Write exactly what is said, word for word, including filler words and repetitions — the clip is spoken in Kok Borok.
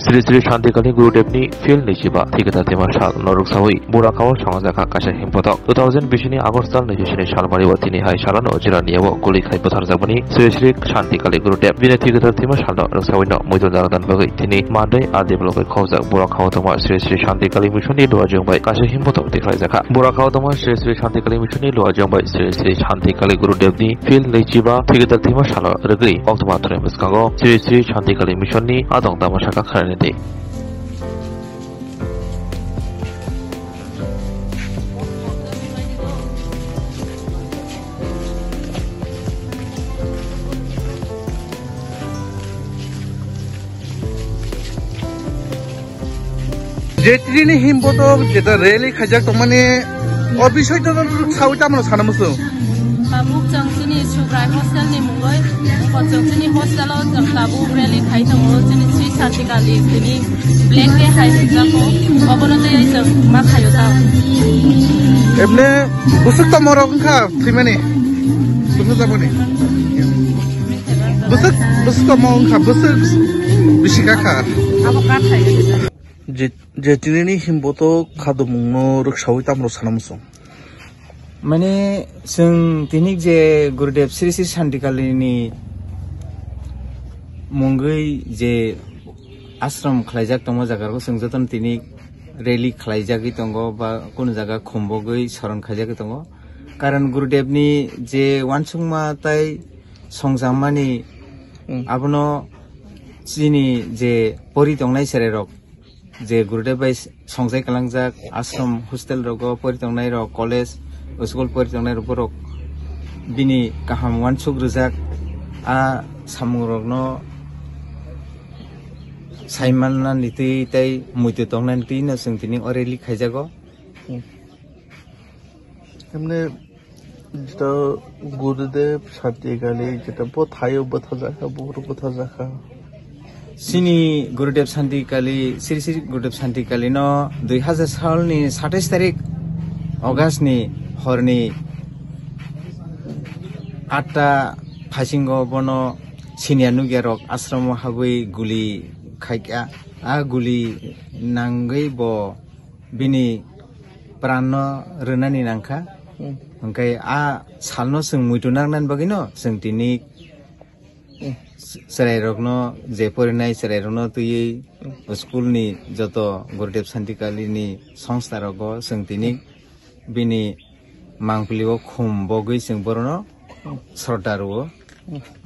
Sri Sri Shantikali Gurudevni Phil naichiba thikata tema sal norok sawi Burakha o songjakha kaisa himbotok. Two thousand bisi ni August tal naichi sini salmari o tini hai salano Jirania o guli khai butharjakmani Sri Sri Shantikali Gurudev bini thikata tema salno rwksawino muitu dana dan bagwi tini Monday a develop bai khobjak Burakha o tongma Sri Sri Shantikali Mission ni luajwng bai kaisa himbotok tikhlaijak kha. Burakha o tongma Sri Sri Shantikali Mission ni luajwng bai Sri Sri Shantikali Gurudev ni Phil naichiba thikata tema salo rwgwi October thani bwskango Sri Sri Shantikali Mission ni adong dama saka kharani di. Je tini himbotok jeta rally khaijak tongmani, o bisoi to sawi tamo sana musu. Tabuk chwng chini Subrai hostel ni mungwi, bo chwng chini hostel o chwng tabuk rally khai tongo, chini Sri Shantikali tini black day hai hwnjak kho, obono tei ai chwng ma khaio ta. Ebne busuk tamo rok wngkha thwimani, busuk tamo ni. Busuk, busuk tamo wngkha, busuk bisi kakha. Abo kathai. Je, je tinini himbotok khadumungno rwksawi tamrok sana muchung. Mane, chwng tini je Gurudev Sri Sri Shantikali ni mungwi je ashram khlaijak tongma jaga rok chwng jotono tini rally khlaijagwi tongo ba kunu jaga khumbogwi soron khaijagwi tongo. Karon Gurudev ni je uansukma tai songjakmani Hmm. abono chini je pori tongnai chwrai rok je Gurudev bai songjai kalangjak ashram hostel rogo pori tongnai rok, college, school pori tongnai rok, borok bini kaham uansuk rwjak a samung rokno saimanna ni twi tei muitu tongna ni twi no chwng tini o rally khaijago. Emne jeta Gurudev Shantikali jeta bo thaio bwtharjakha, buphuru bwtharjakha. Chini Gurudev Shantikali, Sri Sri Gurudev Shantikali no dui hazar salni satais tarik August ni horni atta phaisingo bono siniya nukya rok asromo habwi guli khaikha. A guli nangwi bo bini pranno rwnani nangkha. Hmm. Hwnkhe a salno chwng muitu nangnani bagwino chwng tini Hmm. chwrairokno je porinai chwrairokno twiwi Hmm. school ni joto Gurudev Shantikali ni songsta rogo chwng tini bini mangpili o khum bogwi chwng borokno Hmm. sroddha rwo. Hmm.